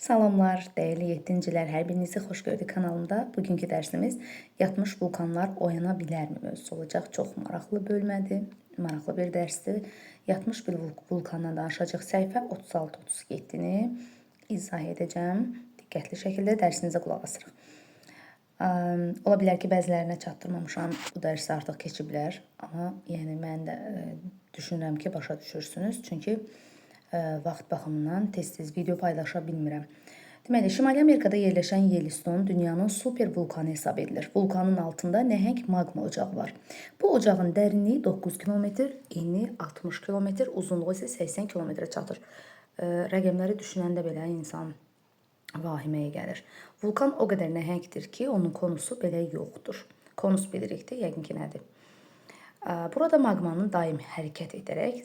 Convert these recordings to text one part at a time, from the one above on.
Salamlar, dəyərli yeddincilər, hər birinizi xoş gördük kanalımda. Bugünkü dərsimiz yatmış vulkanlar oyana bilərmi mövzusu olacaq. Çox maraqlı bölmədir, maraqlı bir dərsdir. Yatmış bir vulkandan danışacaq. Səhifə 36-37-ni izah edəcəm. Diqqətli şəkildə dərsinizə qulaq asırıq. Ola bilər ki, bəzilərinə çatdırmamışam. Bu dərsi artıq keçiblər. Amma yəni mən də düşünürəm ki, başa düşürsünüz. Çünki vaxt baxımından tez-tez video paylaşa bilmirəm. Deməli, Şimali Amerikada yerləşən Yellowstone dünyanın super vulkanı hesab edilir. Vulkanın altında nəhəng maqma ocağı var. Bu ocağın dərinliyi 9 km, eni 60 km, uzunluğu isə 80 km-ə çatır. Rəqəmləri düşünəndə belə insan vahiməyə gəlir. Vulkan o qədər nəhəngdir ki, onun konusu belə yoxdur. Konus bilirik də, yəqin ki, nədir? Burada maqmanın daim hərəkət edərək,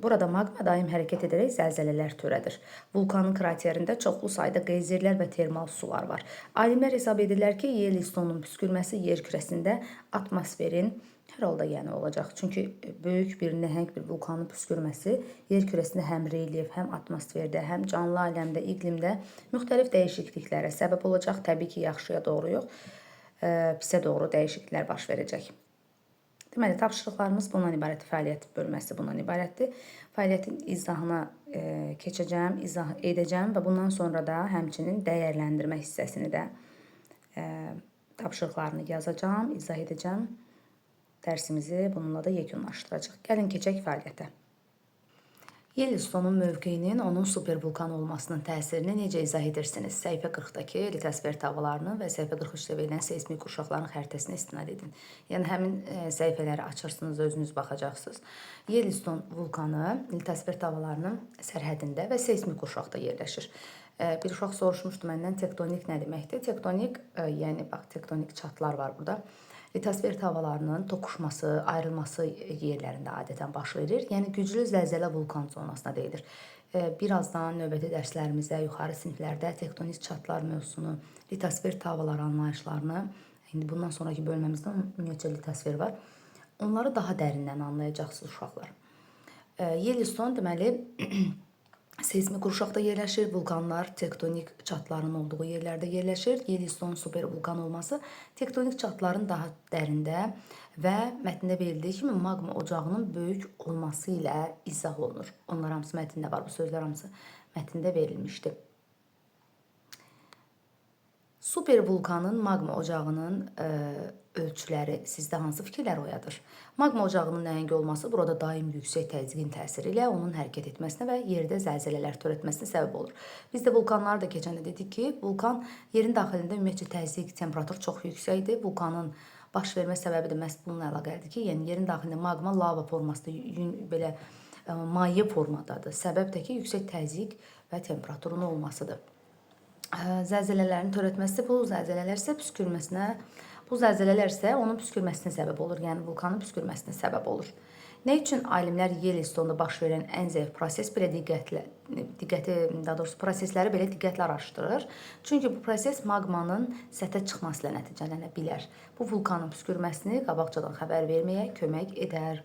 burada maqma daim hərəkət edərək zəlzələlər törədir. Vulkanın kraterində çoxlu sayda qeyzerlər və termal sular var. Alimlər hesab edirlər ki, Yellowstone-un püskürməsi yer kürəsində atmosferin hər halda yəni olacaq. Çünki böyük bir nəhəng bir vulkanın püskürməsi yer kürəsində həm relyef, həm atmosferdə, həm canlı aləmdə, iqlimdə müxtəlif dəyişikliklərə səbəb olacaq. Təbii ki, yaxşıya doğru yox, pisə doğru dəyişikliklər baş verəcək. Deməli, tapşırıqlarımız bundan ibarətdir. Fəaliyyət bölməsi bundan ibarətdir. Fəaliyyətin izahına keçəcəm, izah edəcəm və bundan sonra da həmçinin dəyərləndirmə hissəsini də tapşırıqlarını yazacağam, izah edəcəm. Dərsimizi bununla da yekunlaşdıracaq. Gəlin keçək fəaliyyətə. Yellowstone-un mövqeyinin onun super vulkan olmasının təsirini necə izah edirsiniz? Səhifə 40-dakı litosfer tavalarının və səhifə 43-də verilən seysmik qurşaqların xəritəsinə istinad edin. Yəni həmin səhifələri açırsınız, özünüz baxacaqsınız. Yellowstone vulkanı litosfer tavalarının sərhədində və seysmik qurşaqda yerləşir. Bir uşaq soruşmuşdu məndən tektonik nə deməkdir? Tektonik, yəni bax tektonik çatlar var burada. Litosfer tavalarının toqquşması, ayrılması yerlərində adətən baş verir. Yəni güclü zəlzələ vulkan zonasına deyilir. Birazdan növbəti dərslərimizdə yuxarı siniflərdə tektonik çatlar mövzusunu, litosfer tavalar anlayışlarını, indi bundan sonraki bölməmizdə ümumiyyətcə litosfer var. Onları daha dərindən anlayacaqsınız uşaqlar. Yellowstone deməli seysmik qurşaqda yerləşir. Vulkanlar tektonik çatların olduğu yerlərdə yerləşir. Yellowstone super vulkan olması tektonik çatların daha dərində və mətndə verildiyi kimi maqma ocağının böyük olması ilə izah olunur. Onlar hamısı mətndə var. Bu sözlər hamısı mətndə verilmişdi. Super vulkanın maqma ocağının ölçüləri sizdə hansı fikirlər oyadır? Maqma ocağının nəhəng olması burada daim yüksək təzyiqin təsiri ilə onun hərəkət etməsinə və yerdə zəlzələlər törətməsinə səbəb olur. Biz də vulkanları da keçəndə dedik ki, vulkan yerin daxilində ümumiyyətcə təzyiq, temperatur çox yüksəkdir. Vulkanın baş vermə səbəbi də məhz bununla əlaqəlidir ki, yəni yerin daxilində maqma lava formasında, belə maye formadadır. Səbəb də ki, yüksək təzyiq və temperaturun olmasıdır. Zəlzələlərin törətməsi, bu zəlzələlər isə püskürməsinə, bu zəlzələlər isə onun püskürməsinə səbəb olur. Yəni vulkanın püskürməsinə səbəb olur. Nə üçün alimlər Yellowstone-da baş verən ən zəif proses belə diqqətlə, diqqəti, daha doğrusu prosesləri belə diqqətlə araşdırır? Çünki bu proses maqmanın səthə çıxması ilə nəticələnə bilər. Bu vulkanın püskürməsini qabaqcadan xəbər verməyə kömək edər.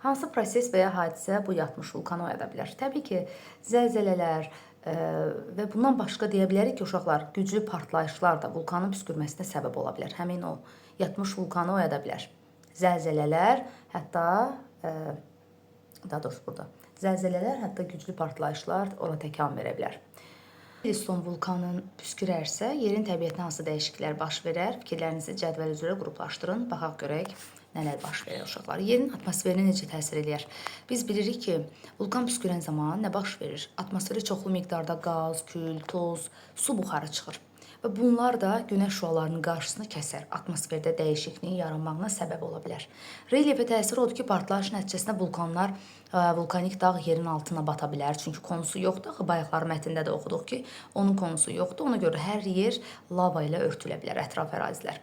Hansı proses və ya hadisə bu yatmış vulkanı oyada bilər? Təbii ki, zəlzələlər və bundan başqa deyə bilərik ki, uşaqlar, güclü partlayışlar da vulkanın püskürməsinə səbəb ola bilər. Həmin o yatmış vulkanı oyada bilər. Zəlzələlər, hətta daha doğrusu burada zəlzələlər, hətta güclü partlayışlar ora təkan verə bilər. Yellowstone vulkanın püskürərsə, yerin təbiətinə hansı dəyişikliklər baş verər? Fikirlərinizi cədvəl üzrə qruplaşdırın. Baxaq görək nələr baş verər uşaqlar. Yerin atmosferinə necə təsir eləyər? Biz bilirik ki, vulkan püskürən zaman nə baş verir? Atmosferə çoxlu miqdarda qaz, kül, toz, su buxarı çıxır. Və bunlar da günəş şüalarının qarşısını kəsər. Atmosferdə dəyişikliyin yaranmağına səbəb ola bilər. Relyefə təsiri odur ki, partlayış nəticəsində vulkanlar, vulkanik dağ yerin altına bata bilər. Çünki konusu yoxdur. Axı bayaqları mətndə də oxuduq ki, onun konusu yoxdur. Ona görə hər yer lava ilə örtülə bilər, ətraf ərazilər.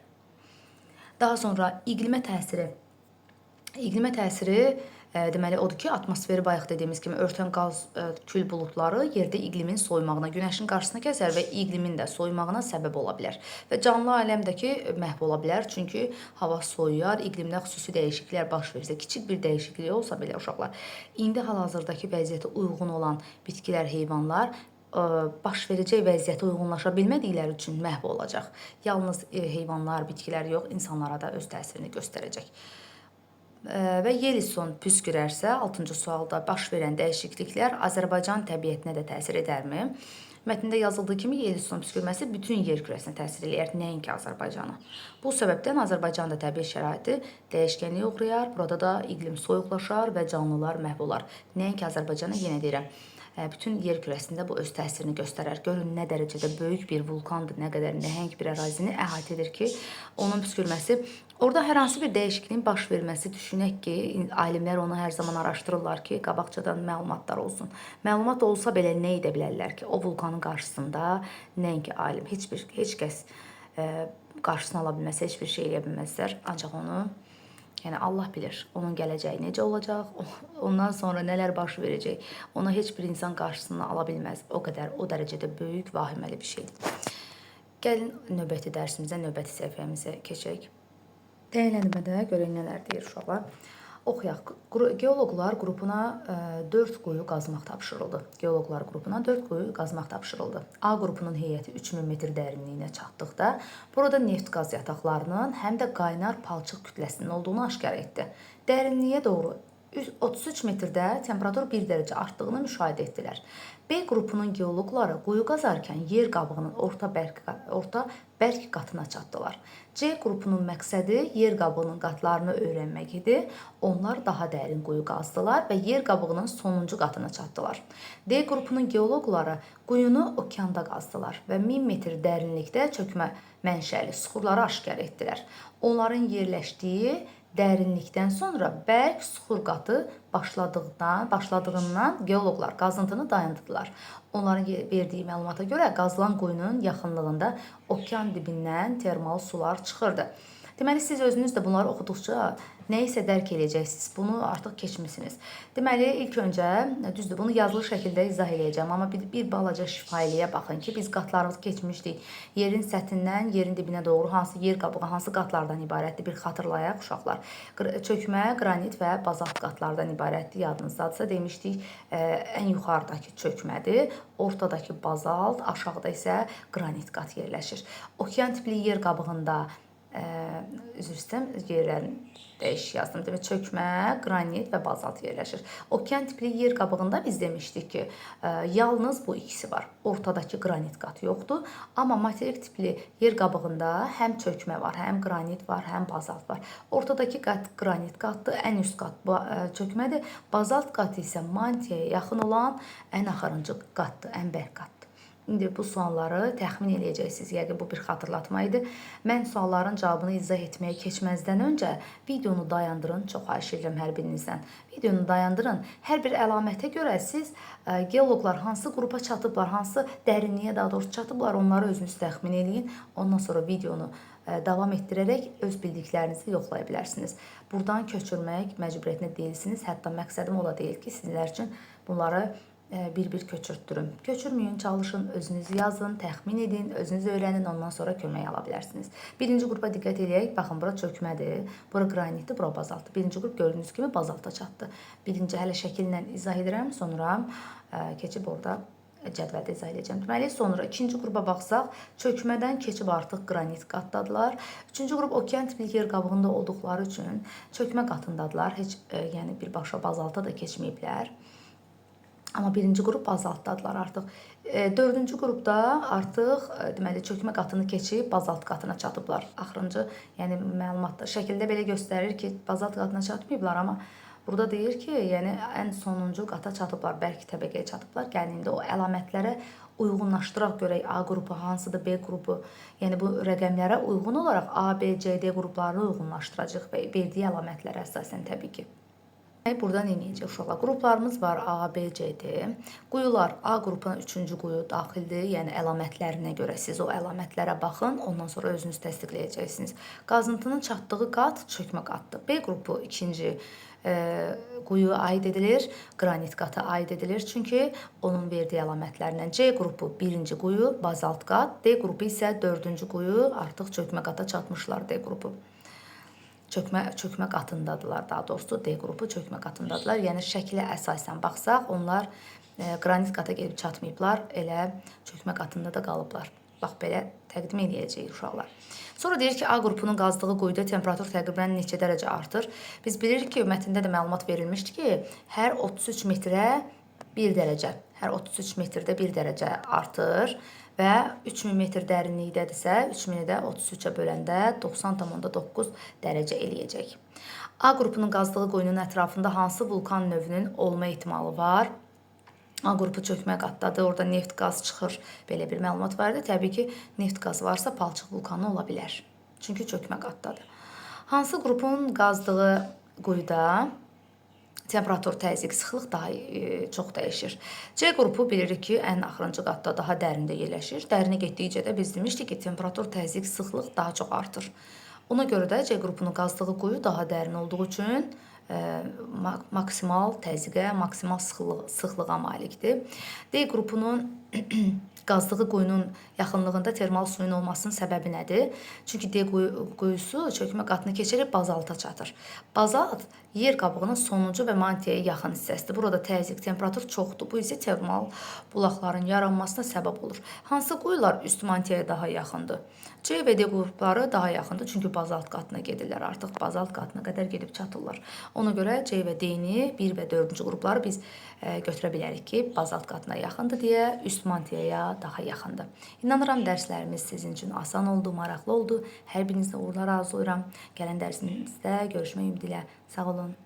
Daha sonra iqlimə təsiri. İqlimə təsiri deməli odur ki, atmosferi bayaq dediyimiz kimi örtən qaz, kül buludları yerdə iqlimin soyumağına, günəşin qarşısını kəsər və iqlimin də soyumağına səbəb ola bilər. Və canlı aləmdəki məhv ola bilər, çünki hava soyuyar, iqlimdə xüsusi dəyişikliklər baş verirsə, kiçik bir dəyişiklik olsa belə uşaqlar, indi hal-hazırdakı vəziyyətə uyğun olan bitkilər, heyvanlar baş verəcək vəziyyətə uyğunlaşa bilmədikləri üçün məhv olacaq. Yalnız heyvanlar, bitkilər yox, insanlara da öz təsirini göstərəcək. Və Yellowstone püskürərsə, 6-cı sualda baş verən dəyişikliklər Azərbaycan təbiətinə də təsir edərmi? Mətndə yazıldığı kimi Yellowstone püskürməsi bütün yer kürəsinə təsir eləyər, nəinki Azərbaycana. Bu səbəbdən Azərbaycanda təbii şəraiti dəyişkənliyə uğrayar, burada da iqlim soyuqlaşar və canlılar məhv olar. Nəinki Azərbaycana, yenə deyirəm, bütün yer kürəsində bu öz təsirini göstərər. Görün nə dərəcədə böyük bir vulkandır, nə qədər nəhəng bir ərazini əhatə edir ki, onun püskürməsi orada hər hansı bir dəyişikliyin baş verməsi, düşünək ki, alimlər onu hər zaman araşdırırlar ki, qabaqcadan məlumatlar olsun. Məlumat olsa belə nə edə bilərlər ki, o vulkanın qarşısında nəinki alim, heç kəs qarşısını ala bilməz, heç bir şey eləyə bilməzlər. Ancaq onu, yəni Allah bilir, onun gələcəyi necə olacaq, ondan sonra nələr baş verəcək. Ona heç bir insan qarşısını ala bilməz. O qədər, o dərəcədə böyük, vahiməli bir şeydir. Gəlin növbəti dərsimizə, növbəti səhifəmizə keçək. Dəyərləndirmədə görək nələr deyir uşaqlar. Oxuyaq. Geoloqlar qrupuna 4 quyu qazmaq tapşırıldı. Geoloqlar qrupuna 4 quyu qazmaq tapşırıldı. A qrupunun heyəti 3000 metr dərinliyinə çatdıqda burada neft qaz yataqlarının həm də qaynar palçıq kütləsinin olduğunu aşkar etdi. Dərinliyə doğru 33 metrdə temperatur 1 dərəcə artdığını müşahidə etdilər. B qrupunun geoloqları quyu qazarkən yer qabığının orta bərk qatına çatdılar. C qrupunun məqsədi yer qabığının qatlarını öyrənmək idi. Onlar daha dərin quyu qazdılar və yer qabığının sonuncu qatına çatdılar. D qrupunun geoloqları quyunu okeanda qazdılar və 1000 metr dərinlikdə çökmə mənşəli suxurları aşkar etdilər. Onların yerləşdiyi dərinlikdən sonra bərk suxur qatı başladığından geoloqlar qazıntını dayandırdılar. Onların verdiyi məlumata görə qazılan quyunun yaxınlığında okean dibindən termal sular çıxırdı. Deməli, siz özünüz də bunları oxuduqca nəyisə dərk eləyəcəksiniz. Bunu artıq keçmisiniz. Deməli, ilk öncə, düzdür, bunu yazılı şəkildə izah eləyəcəm. Amma bir balaca şifahiliyə baxın ki, biz qatlarımızı keçmişdik. Yerin səthindən yerin dibinə doğru hansı yer qabığı, hansı qatlardan ibarətdir bir xatırlayaq uşaqlar. Çökmə, qranit və bazalt qatlardan ibarətdir. Yadınızdadırsa demişdik, ən yuxarıdakı çökmədir, ortadakı bazalt, aşağıda isə qranit qat yerləşir. Okean tipli yer qabığında, üzr istəyirəm, yerlərini dəyişik yazdım. Demək, çökmə, qranit və bazalt yerləşir. Okean tipli yer qabığında biz demişdik ki, yalnız bu ikisi var. Ortadakı qranit qat yoxdur. Amma materik tipli yer qabığında həm çökmə var, həm qranit var, həm bazalt var. Ortadakı qat qranit qatdır, ən üst qat çökmədir. Bazalt qatı isə mantiyaya yaxın olan ən axırıncı qatdır, ən bərk qatdır. İndi bu sualları təxmin eləyəcəksiniz. Yəqin bu bir xatırlatma idi. Mən sualların cavabını izah etməyə keçməzdən öncə videonu dayandırın. Çox xahiş edirəm hər birinizdən. Videonu dayandırın. Hər bir əlamətə görə siz geoloqlar hansı qrupa çatıblar, hansı dərinliyə daha doğrusu çatıblar, onları özünüz təxmin eləyin. Ondan sonra videonu davam etdirərək öz bildiklərinizi yoxlaya bilərsiniz. Buradan köçürmək məcburiyyətində deyilsiniz. Hətta məqsədim o da deyil ki, sizlər üçün bunları bir-bir köçürtdürüm. Köçürməyin, çalışın, özünüz yazın, təxmin edin, özünüz öyrənin, ondan sonra kömək ala bilərsiniz. Birinci qrupa diqqət eləyək. Baxın, bura çökmədir, bura qranitdir, bura bazaltdır. Birinci qrup gördüyünüz kimi bazalta çatdı. Birinci hələ şəkillə izah edirəm, sonra keçib orada cədvəldə izah edəcəm. Deməli, sonra ikinci qrupa baxsaq, çökmədən keçib artıq qranit qatdadılar. Üçüncü qrup okean tipli yer qabığında olduqları üçün çökmə qatındadılar. Heç, yəni birbaşa bazalta da keçməyiblər. Amma birinci qrup bazaltdadılar artıq. Dördüncü qrupda artıq deməli çökmə qatını keçib bazalt qatına çatıblar. Axırıncı, yəni məlumatda şəkildə belə göstərir ki, bazalt qatına çatmayıblar, amma burada deyir ki, yəni ən sonuncu qata çatıblar, bərk təbəqəyə çatıblar. Gəlin indi o əlamətlərə uyğunlaşdıraq görək A qrupu hansıdır, B qrupu. Yəni bu rəqəmlərə uyğun olaraq A, B, C, D qruplarını uyğunlaşdıracaq və verdiyi əlamətlərə əsasən təbii ki. Burada nə edəcək uşaqlar? Qruplarımız var A, B, C, D. Quyular A qrupuna 3-cü quyu daxildir. Yəni əlamətlərinə görə siz o əlamətlərə baxın, ondan sonra özünüz təsdiqləyəcəksiniz. Qazıntının çatdığı qat çökmə qatdır. B qrupu ikinci quyu aid edilir, qranit qata aid edilir. Çünki onun verdiyi əlamətlərlə C qrupu birinci quyu, bazalt qat, D qrupu isə dördüncü quyu, artıq çökmə qata çatmışlar D qrupu. Çökmə qatındadılar, daha doğrusu D qrupu çökmə qatındadılar. Yəni şəklə əsasən baxsaq, onlar qranit qata gedib çatmayıblar, elə çökmə qatında da qalıblar. Bax belə təqdim eləyəcəyik uşaqlar. Sonra deyir ki, A qrupunun qazdığı quyuda temperatur təqribən neçə dərəcə artır? Biz bilirik ki, mətndə də məlumat verilmişdi ki, hər 33 metrə 1 dərəcə, hər 33 metrdə 1 dərəcə artır və 3000 metr dərinlikdədirsə, 3000-i də 33-ə böləndə 90,9 dərəcə eləyəcək. A qrupunun qazdığı quyunun ətrafında hansı vulkan növünün olma ehtimalı var? A qrupu çökmə qatdadır, orada neft qaz çıxır. Belə bir məlumat var idi. Təbii ki, neft qaz varsa palçıq vulkanı ola bilər. Çünki çökmə qatdadır. Hansı qrupun qazdığı quyuda temperatur, təzyiq, sıxlıq daha çox dəyişir? C qrupu bilirik ki, ən axırıncı qatda daha dərində yerləşir. Dərinə getdikcə də biz demişdik ki, temperatur, təzyiq, sıxlıq daha çox artır. Ona görə də C qrupunun qazdığı quyu daha dərin olduğu üçün maksimal təzyiqə, maksimal sıxlığa malikdir. D qrupunun qazdığı quyunun yaxınlığında termal suyun olmasının səbəbi nədir? Çünki D quyusu çökmə qatını keçərək bazalta çatır. Bazalt yer qabığının sonuncu və mantiyaya yaxın hissəsidir. Burada təzyiq, temperatur çoxdur. Bu isə termal bulaqların yaranmasına səbəb olur. Hansı quyular üst mantiyaya daha yaxındır? C və D qrupları daha yaxındır. Çünki bazalt qatına gedirlər. Artıq bazalt qatına qədər gedib çatırlar. Ona görə C və D-ni 1 və 4-cü qrupları biz götürə bilərik ki, bazalt qatına yaxındır deyə üst mantiyaya daha yaxındır. İnanıram dərslərimiz sizin üçün asan oldu, maraqlı oldu. Hər birinizə uğurlar arzulayıram. Gələn dərsimizdə görüşmək ümidi ilə. Sağ olun.